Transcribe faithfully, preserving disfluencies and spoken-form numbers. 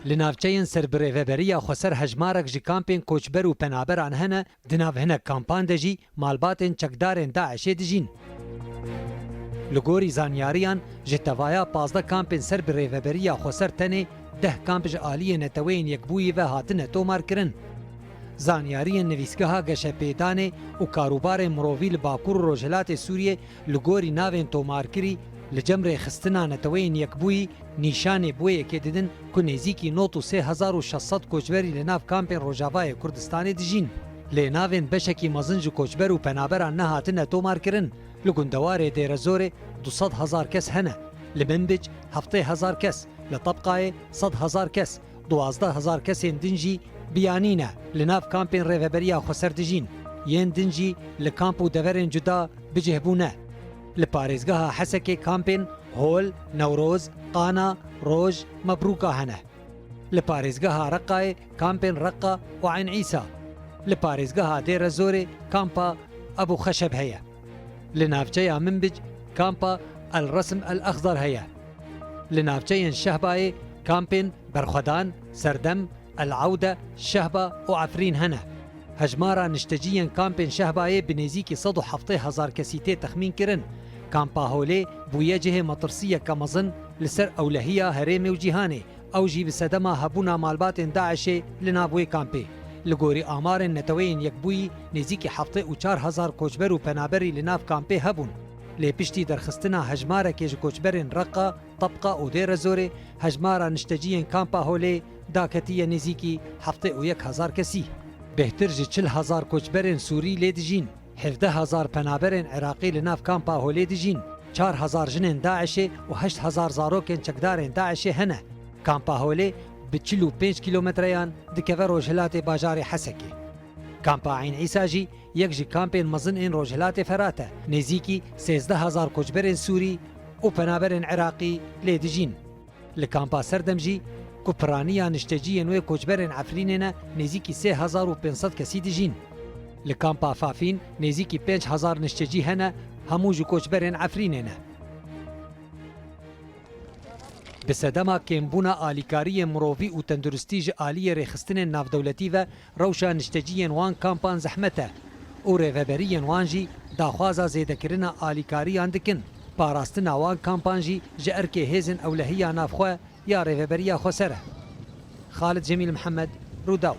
Li navçeyên ser bi rêveberiya xweser hejmarek ji kampên koçber û penaberan hene, di nav hinek kampan de jî malbatên çekdarên DAIŞ'ê dijîn. Li gorî zanyariyan, ji tevaya pazdeh kampên ser bi rêveberiya xweser tenê deh kamp ji aliyê Neteweyên Yekbûyî ve hatine tomarkirin. Zanyariyên nivîsgeha Geşepêdanê û Karûbarê Mirovî li Bakur û Rojhilatê Sûriyê li gorî navên tomarkirî, li cem rêxistina Neteweyên Yekbûyî, nîşanê bi wê yekê didin ku nêzîkî nod û sê hezar û şeş sed koçberî li nav kampên Rojavayê Kurdistanê dijîn. Lê navên beşekî mezin ji koçber û penaberan nehatine tomarkirin. Li gundewarê Dêrezorê du sed hezar kes hene, li Minbic heftê hezar kes, li Tebqayê sed hezar kes, duwazdeh hezar kesên din jî biyanî ne, li nav kampên Rêveberiya Xweser dijîn. Yên din jî li kamp û deverên cuda bicih bûne. Li parêzgeha Hesekê kampên Hol, Newroz, Qana, Roj, Mebrûka hene. Li parêzgeha Reqayê kampên Reqa û Eyn Îsa. Li parêzgeha Dêrezorê kampa Ebû Xeşeb heye. Li navçeya Minbic kampa El Resim El Exdar heye. Li navçeyên Şehbayê kampên Berxwedan, Serdem, El Awde, Şehba û Efrîn hene. Hejmara nişteciyên kampên Şehbayê bi nêzîkî sed û heftê hezar kesî tê texmîn kirin. Kampa Holê bûye cihê metirsiyeke mezin li ser ewlehiya herêmê û cîhanê. Ew jî bi sedema hebûna malbatên DAIŞ'ê li nav wê kampê. Li gorî amarên Neteweyên Yekbûyî, nêzîkî heftê û çar hezar koçber û penaberî li nav kampê hebûn. Lê piştî derxistina hejmarekê ji koçberên Reqa, Tebqa û Dêrezorê, hejmara nişteciyên kampa Holê daketiye nêzîkî heftê û yek hezar kesî. Bêhtir ji çil hezar koçberên Sûrî lê dijîn. Hevdeh hezar penaberên Iraqî li nav kampa Holê dijîn, çar hezar jinên DAIŞ'ê û heşt hezar zarokên çekdarên DAIŞ'ê hene. Kampa Holê bi çil û pênc kîlometreyan dikeve rojhilatê bajarê Hesekê. Kampa Eyn Îsa jî yek ji kampên mezin ên rojhilatê Ferat e. Nêzîkî sêzdeh hezar koçberên Sûrî û penaberên Iraqî lê dijîn. Li kampa Serdem jî, ku piraniya nişteciyên wê koçberên Efrînê ne, nêzîkî sê hezar û pênc sed kesî dijîn. Li kampa Fafîn nêzîkî pênc hezar niştecî hene, hemû ji koçberên Efrînê ne. Bi sedema kêmbûna alîkariyên mirovî û tenduristî ji aliyê rêxistinên navdewletî ve, rewşa nişteciyên wan kampan zehmet e û rêveberiyên wan jî daxwaza zêdekirina alîkariyan dikin. Parastina wan kampan jî ji erkê hêzên ewlehiya navxwe ya Rêveberiya Xweser e. Xalid Cemîl Mihemed, Rûdaw.